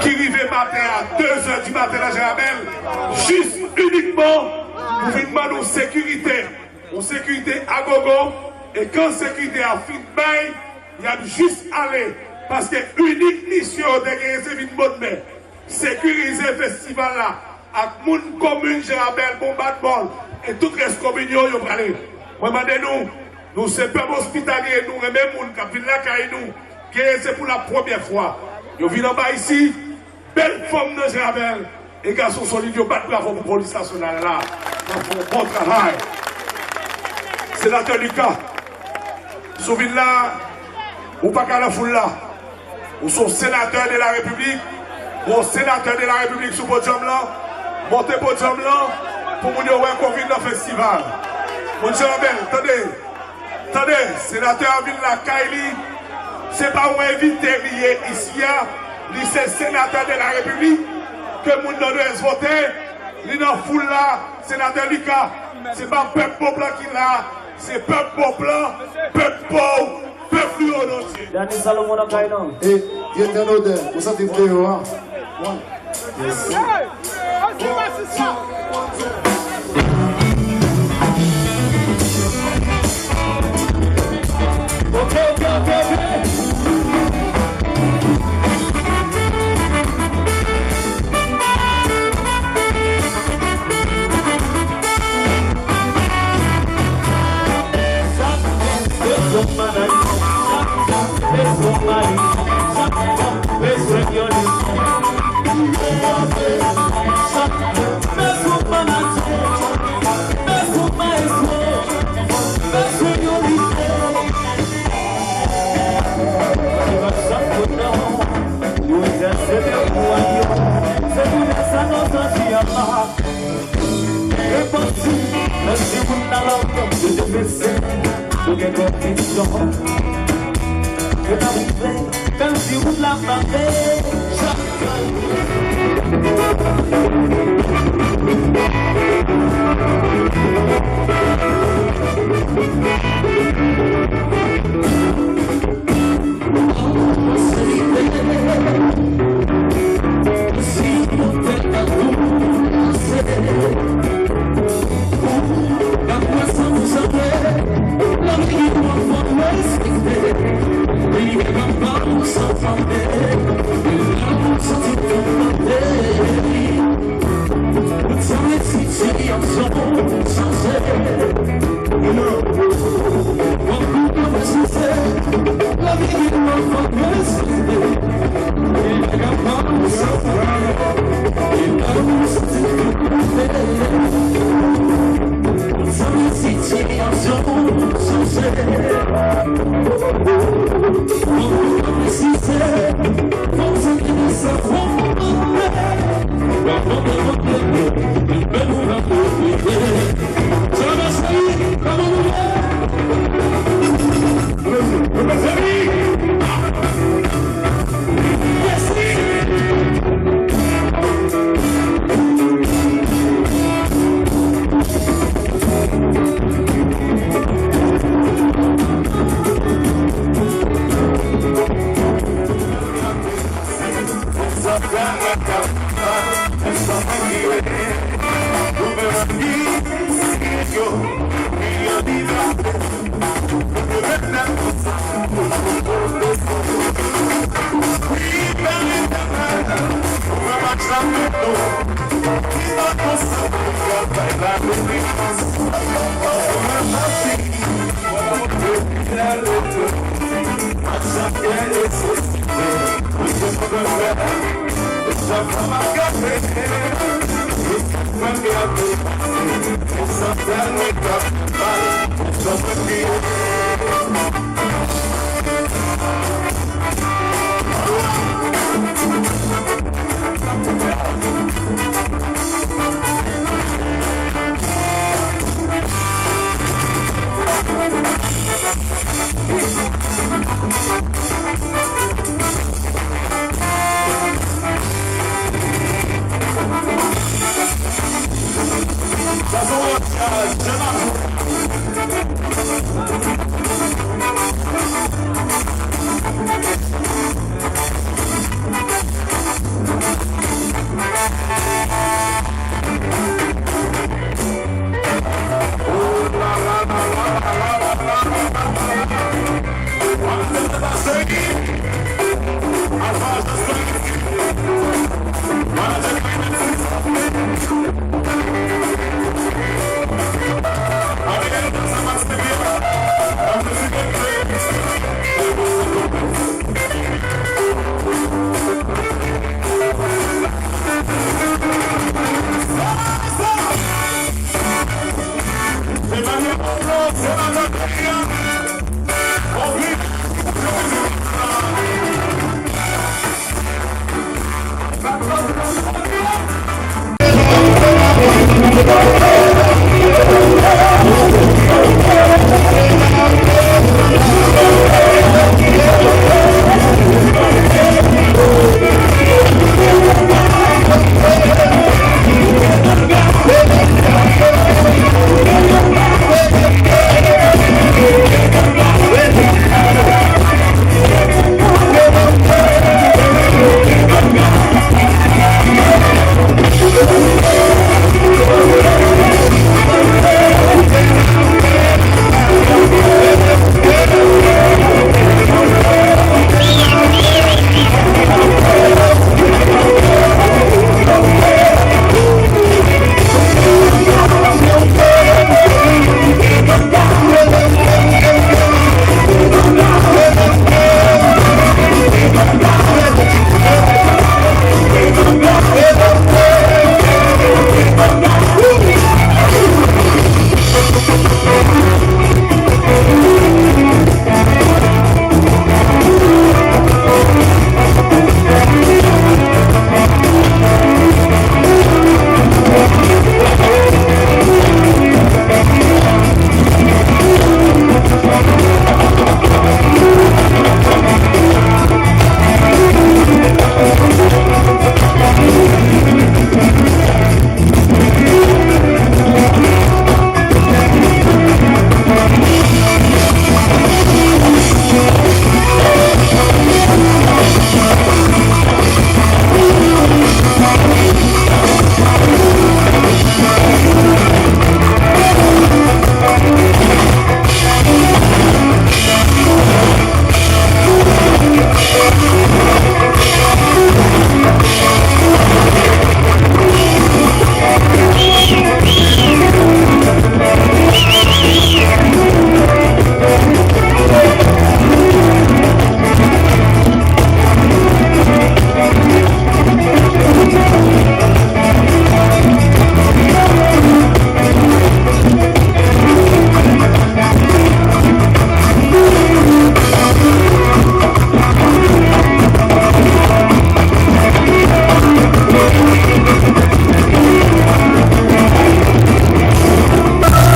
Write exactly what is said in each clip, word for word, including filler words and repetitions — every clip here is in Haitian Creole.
ki rive maten a de zè di maten nan Jan Rabèl, jis inikman pou vin ban nou sekirite, yon sekirite agogo, e kan sekirite a fin bay, y ap jis ale, paske inik misyon yo te genyen se vin bòdmen, sekirize festival la, ak moun komin Jan Rabèl, Bonbadmòl, e tout rès komin yo, yo prale. Mwen mande nou, nou se pèp ospitalye, nou renmen moun k ap vin lakay nou, genyen se pou la premyè fwa. Yo vin anba isi, bèl fanm nan Jan Rabèl, e gason solid yo bat bravo pou polis nasyonal la. N ap fè yon bon travay. Senatè Lucas, si w vin la, ou pa ka nan foul la. Ou se yon senatè de la repiblik. Ou yon senatè de la repiblik sou podyòm lan. Monte podyòm lan pou moun yo wè ke w vin nan festival. Moun Jan Rabèl, tande. Tande, senatè a vin lakay li. Se pa yon envite li ye isi a. Li se senatè de la repiblik ke moun Nòdwès vote. Li nan foul la, senatè Lucas. Se pa pèp Bonplan ki la. Se pèp Bonplan, pèp pa w, pèp Riwonodye. Dany Salomon nan kay nan. E, direktè Nòdwès, ou santi m deyò a? Yes. Ok, ok, ok, ok. Repanti, nan timoun nan lòt, yo te fese, yo gen konviksyon. Yo t ap rive, nan timoun la frape, chak gany.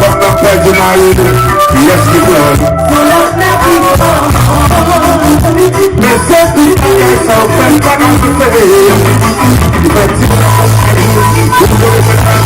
Fòk n ap pèdi mari nou. Yes, we will. Men se ti bagay sa w fè, pa ka sou fè. Fè ti bagay sa w fè.